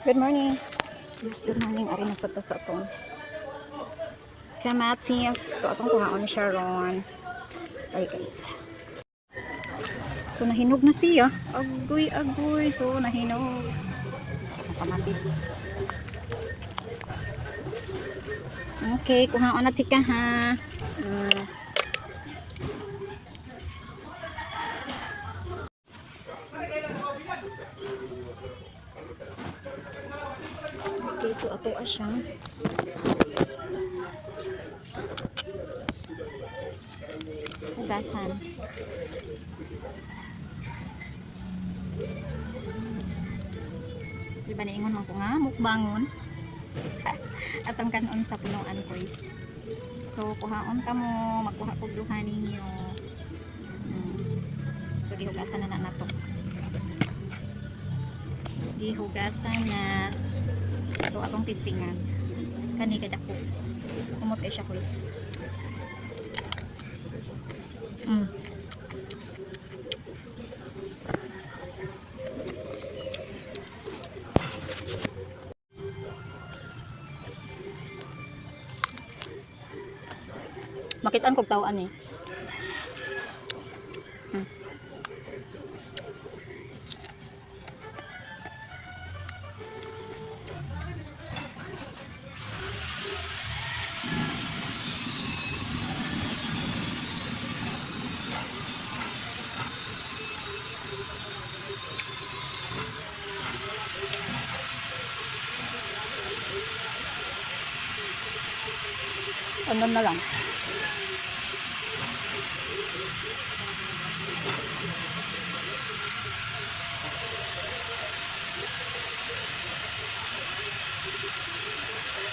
Good morning. Yes, good morning. Ari na sa ta sa atong kamatis. So, atong kuhaon siya ron. Ari, guys. So, nahinog na siya. Agoy, agoy. So, nahinog. Ang kamatis. Okay, kuhaon na tika ha. Okay, so ato siya. Hugasan. Di ba niingon man ko nga, mukbangon. Atong kanon sa punuan, guys. So, kuhaon ka mo, magkuha kog duha ninyo. So, gihugasan na na nato. Gihugasan na. So, atong testingan. Kani kay dako. Kumot kay siya, guys. Makitaan kog tawaan eh. Ano na lang.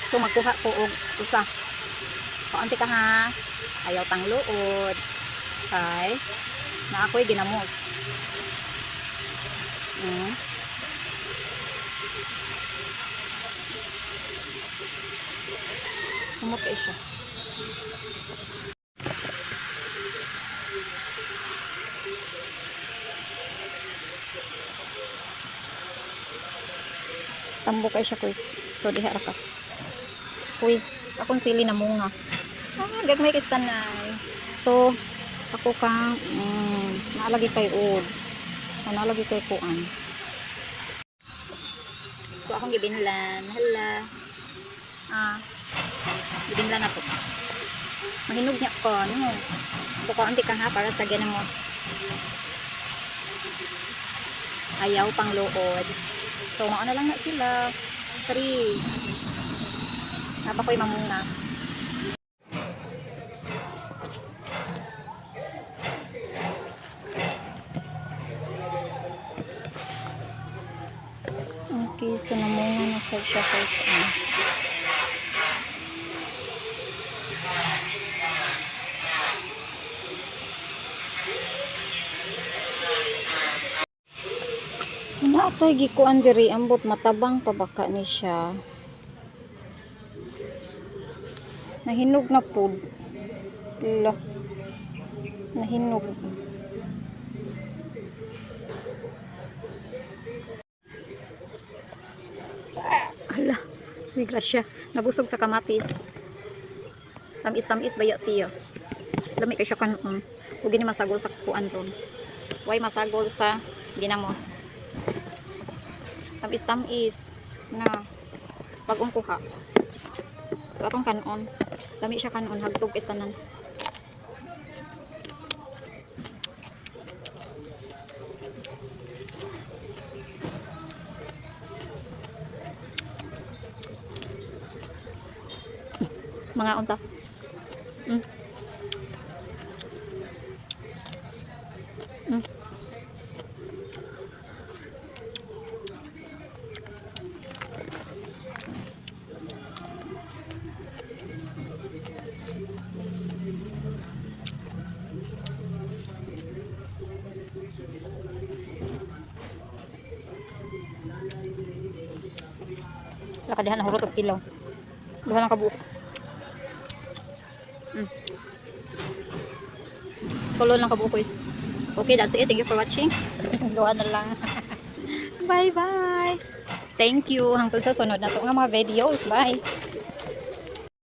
So magkuha ko og usa. Paunti ka ha. Ayaw pangluod. Kay na ako'y ginamos. Humot kay siya. Tambo kay siya, kuys. So diha ra ka. Uy, akong sili na munga. Ah, gagmay kay tanay. So, ako kang naalagi kay ud. Naalagi kay kuan. So, akong gibinlan. Hala. Ah, gibinlan na to. Mahinog niya ko. No? So, kaunti ka ha para sa ginamos. Ayaw pang luod. So, mauna lang na sila. Three. Napa ko'y mamunga. Okay, so namunga na sa siya first. Ah. So naatay gikuan diri, ambot matabang pa baka ni siya. Nahinog na pud. Lah. Nahinog. Hala, may grasya. Nabusog sa kamatis. Tamis-tamis baya siya. Lami kay siya kanon. Ug gini masagol sa kuan ron. Way masagol sa ginamos. Tamis-tamis na bagong kuha. So atong kanon. Lami siya kanon, hagtog is tanan. Mga unta. Wala ka diha nahurot og kilo. Duha lang ka buok. Tulo lang ka buok, guys. Okay, that's it. Thank you for watching. Duha na lang. Bye bye. Thank you. Hangtod sa sunod na to nga mga videos. Bye.